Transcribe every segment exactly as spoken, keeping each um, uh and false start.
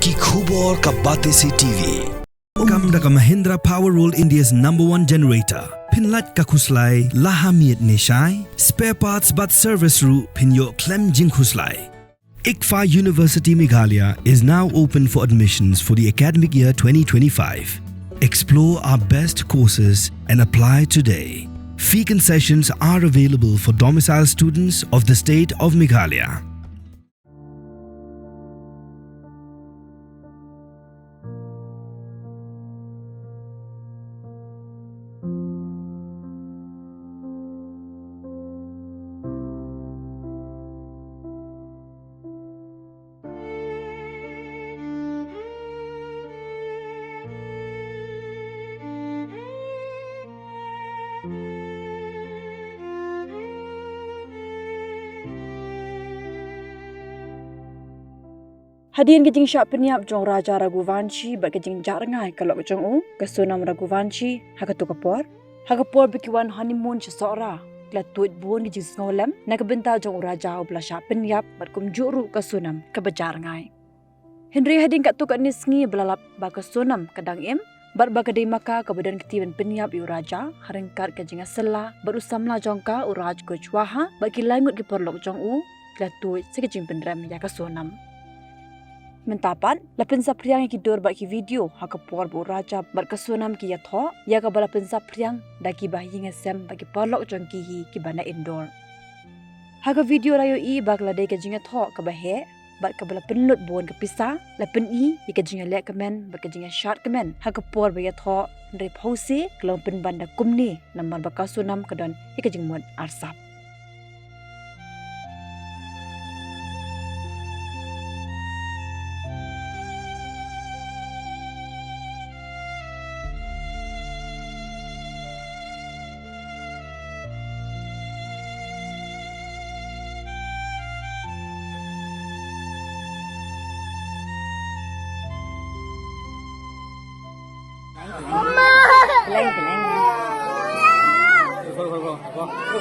Ki khubor ka Batesi T V. Kam da ka Mahindra Power World, India's number one generator. Pynlait ka khuslai la ha miet ne shai. Spare parts bad service ruh phin ïoh khlem jingkhuslai. ICFAI University Meghalaya is now open for admissions for the academic year twenty twenty-five. Explore our best courses and apply today. Fee concessions are available for domicile students of the state of Meghalaya. Hadien ka jingshah pynïap jong u Raja Raghuvanshi bad ka jingjah rngai ka lok jong u, ka Sonam Raghuvanshi, ha kato ka por, ha ka por ba ki wan honeymoon sha Sohra, ki la tuid bun ki jingsngewlem na ka bynta jong u Raja uba la shah pynïap bad kumjuh ruh ka Sonam kaba jah rngai. Hynrei hadien katto katne sngi ba la lap ba ka Sonam ka dang im bad ba ka dei ma ka kaba don kti ban pynïap ïa u Raja, ha ryngkat ka jingïasylla bad u samla jong ka u Raj Kushwaha bad ki lai ngut ki paralok jong u, ki la tuid sa ka jingpynrem ïa ka Sonam. Mynta pat la pynsaphriang ïa ki dur bad ki video ha ka por ba u Raja bad ka Sonam ki ïathoh, ïa kaba la pynsaphriang da kiba ha ïing ha sem bad ki paralok jong ki hi kiba na Indore. Ha ka video la ïohi ba ka la dei ka jingïathoh kaba heh bad kaba la pynlut bun ka pisa, la pyni ïa ka jingïaleh kmen bad ka jingïashad kmen ha ka por ba ïathoh, hynrei phewse ka long pynban da kumne namar ba ka Sonam ka don ïa ka jingmut arsap.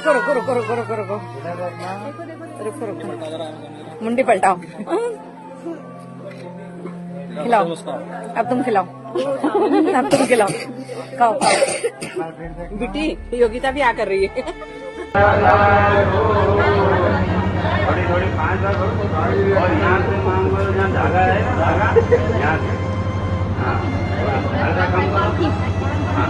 रुको, रुको, रुको। रुको, रुको। मुंडी पलटाओ। खिलाओ। अब तुम खिलाओ। अब तुम खिलाओ। खाओ, खाओ। बेटी, योगिता भी आ कर रही है। थोड़ी, थोड़ी पाँच बार करो। और यहाँ से मांग लो, यहाँ धागा है ना, धागा, यहाँ से। हाँ, हल्का कम करो। हाँ,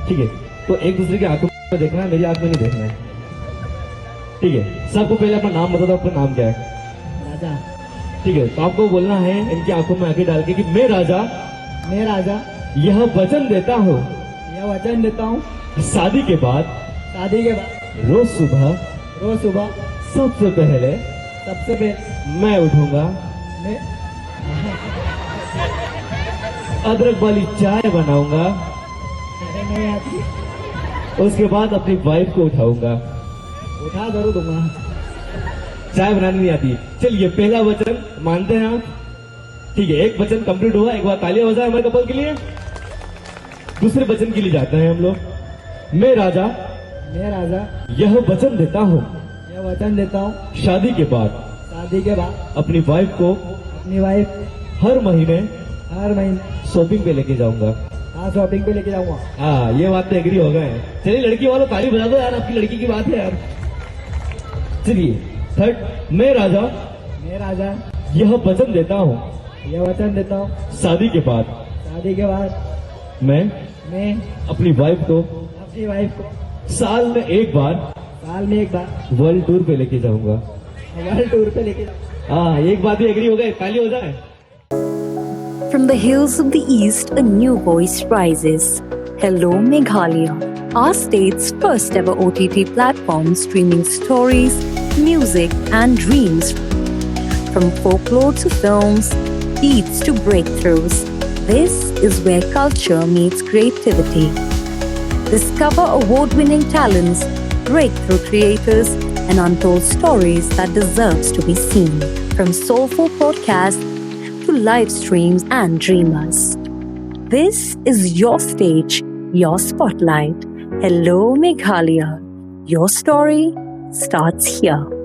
ठीक है, तो एक दूसरे की आंखों में देखना है, मेरी आंख में नहीं देखना है। ठीक है, सबको पहले अपना नाम बता दो, आपका नाम क्या है? राजा। ठीक है, तो आपको बोलना है इनकी आंखों में आंखें डाल के कि मैं राजा, मैं राजा। यह वचन देता हूँ। यह वचन देता हूँ। शादी के बाद। शादी के बाद। रोज सुबह। रोज सुबह। सबसे पहले। सबसे पहले। मैं उठूंगा। मैं। अदरक वाली चाय बनाऊंगा। अरे, नहीं आती। उसके बाद अपनी वाइफ को उठाऊंगा। उठा जरूर दूंगा। चाय बनानी नहीं आती। चलिए, पहला वचन मानते हैं आप। ठीक है, एक वचन कंप्लीट हुआ, एक बार तालियां बजाएं हमारे कपल के लिए। दूसरे वचन के लिए जाते हैं हम लोग। मैं राजा। मैं राजा। यह वचन देता हूँ। यह वचन देता हूँ। शादी के बाद। शादी के बाद। अपनी वाइफ को। अपनी वाइफ। हर महीने। हर महीने। शॉपिंग पे लेके जाऊंगा। हाँ, शॉपिंग पे लेके जाऊंगा। हाँ, ये बात तो एग्री हो गए। चलिए, लड़की वालों, ताली बजा दो यार, आपकी लड़की की बात है यार। चलिए, थर्ड, मैं राजा। मैं राजा। यह वचन देता हूँ। यह वचन देता हूँ। शादी के बाद। शादी के बाद। मैं। मैं। अपनी वाइफ को। अपनी वाइफ को। साल में एक बार। साल में एक बार। वर्ल्ड टूर पे लेके जाऊंगा। वर्ल्ड टूर पे लेके जाऊंगा। हाँ, एक बात भी एग्री हो गए, ताली हो जाए। From the hills of the East, a new voice rises. Hello Meghalaya, our state's first ever O T T platform streaming stories, music, and dreams. From folklore to films, beats to breakthroughs, this is where culture meets creativity. Discover award winning talents, breakthrough creators, and untold stories that deserves to be seen. From soulful podcasts to live streams and dreamers. This is your stage, your spotlight. Hello Meghalaya. Your story starts here.